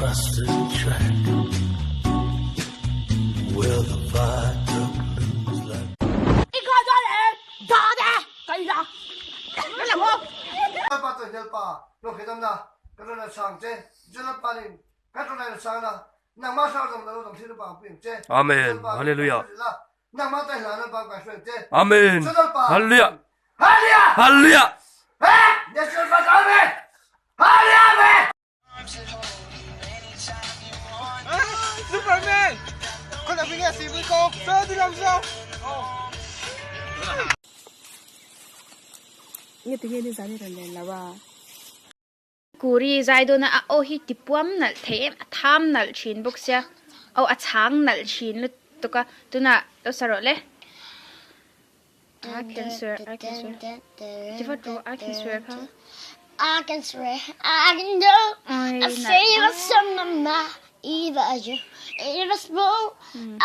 rusted track where the viaduct looms like. Amen. Hallelujah. Amen. Hallelujah. Hallelujah. Superman! Nge tinge ni zan i rawn len lo a? Kuri zai dawn a a aw hi tipuam nalh thei em a tham nalh thin bawk sia aw a chhang nalh thin lutuk a tunah lo sa rawh le I can swear I can swear ti vat rawh I can swear kha I can swear I can do I say what's on my mind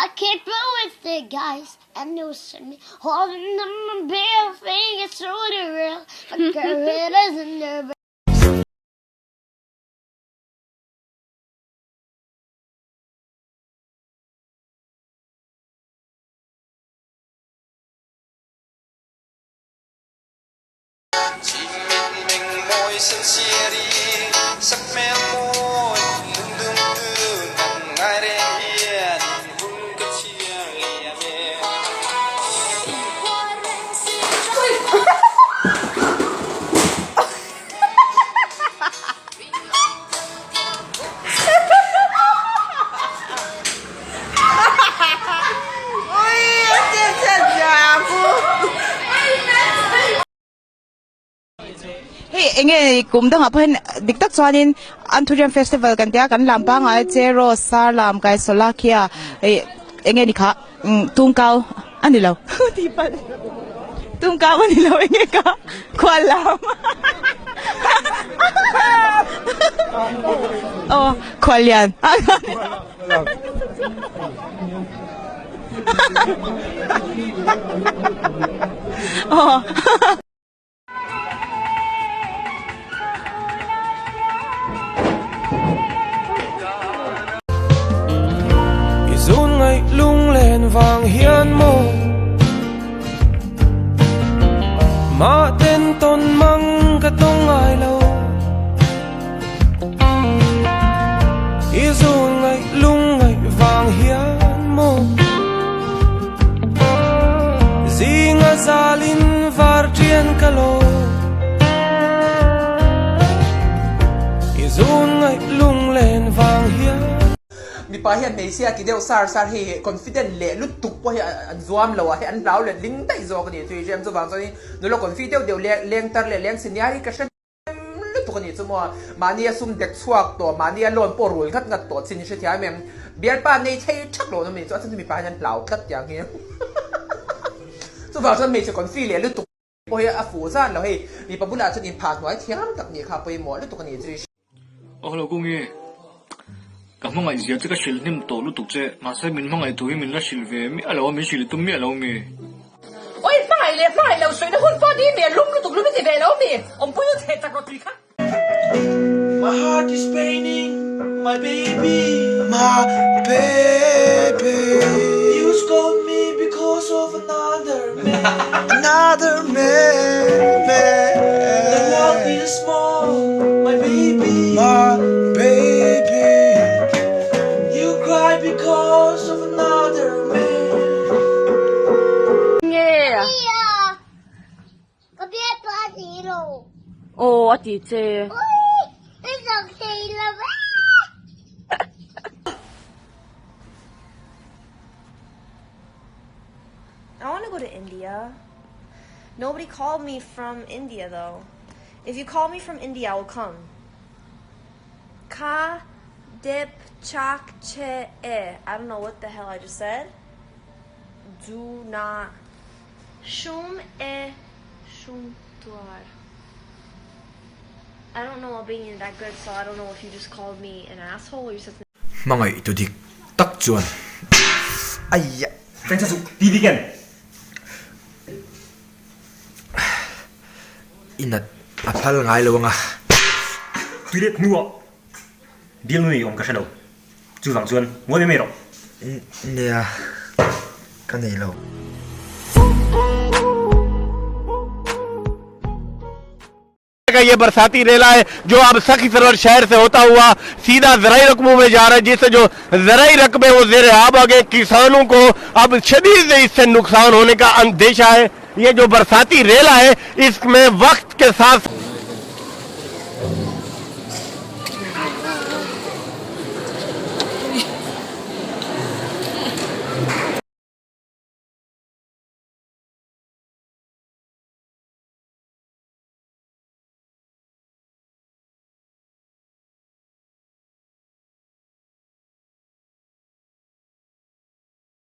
I keep it with the guys and you see me holding up my beer think it's truly real but girl it isn't the Hei enge kum dangah pawh hian dik tak chuanin Anthurium festival kan tia kan lam pangngai a che rose sar lam kai sawla khi a ih enge ni kha umm tungkau a ni lo tih palh tungkau a ni lo enge kha khual lam aw khuallian aw. I zun ngaih lunglen vang hian maw Mah ten tawn mang ka tawng ngai lo I zun ngaih lungngaih vang hian maw Zinga zalin var ṭian ka lo I zun ngaih lunglen vang hian. Mipa hian hmeichhia ti deuh sar sar hei confident leh lutuk pawh hi an zuam lo a hei an hlau let ling daih zawk a ni chu i hriam chuvang chuan nula confi deuh deuh leng tar leh leng senior hi ka hre lutuk a nih chu maw? Mahnia sum dek chhuak tawh, mahnia loan pawh rul ngat ngat tawh chin i hrethiam em? Bialpa nei thei thak lo an awm a nih chu a chhan chu mipa hian an hlau tlat tiang hi. Chuvang chuan hmeichhe confi leh lutuk pawh hi a fuh zan lo hei, mipa bulah chuan inphah hnuai thiam tak nih kha pawimawh lutuk a nih chu i hria. Aw hello Kungi, ka hmangaih zia che ka hrilh hnem tawh lutuk che, mahse min hmangaih tur hi min la hrilh ve miah lo a, min hrilh tum miah lo mi. Oi hmangaih leh hmangaih lo sawi na hun pawh ni mi a lum lutuk lum i ti ve lo mi, awmpui u chhe chak rawh tui kha. My heart is paining my baby My baby You scold me because of another man Another man The world is small my baby My baby You cry because of another man Nge Ka biak pawh a ni lo. Aw a ti che. Ui, i zawk thei lo e. I want to go to India. Nobody called me from India though. If you call me from India, I will come. Ka dip chak che e. I don't know what the hell I just said. Do not. Shum e shum tuar. I don't know Albanian that good, so I don't know if you just called me an asshole or you said Hmangaih tu dik tak chuan Aia French chu TV ken I nat a phal ngai lo anga. Tuilet hnuah. Bialnu nei awm ka hre lo. Chuvang chuan ngawi mai mai rawh. Nia, ka nei lo. का ये बरसाती रेला है जो अब सखी सरवर शहर से होता हुआ सीधा ज़राई रकबों में जा रहा है, जिससे जो ज़राई रकबे वो ज़ेर आब आ गए। किसानों को अब शदीद इससे नुकसान होने का अंदेशा है। ये जो बरसाती रेला है इसमें वक्त के साथ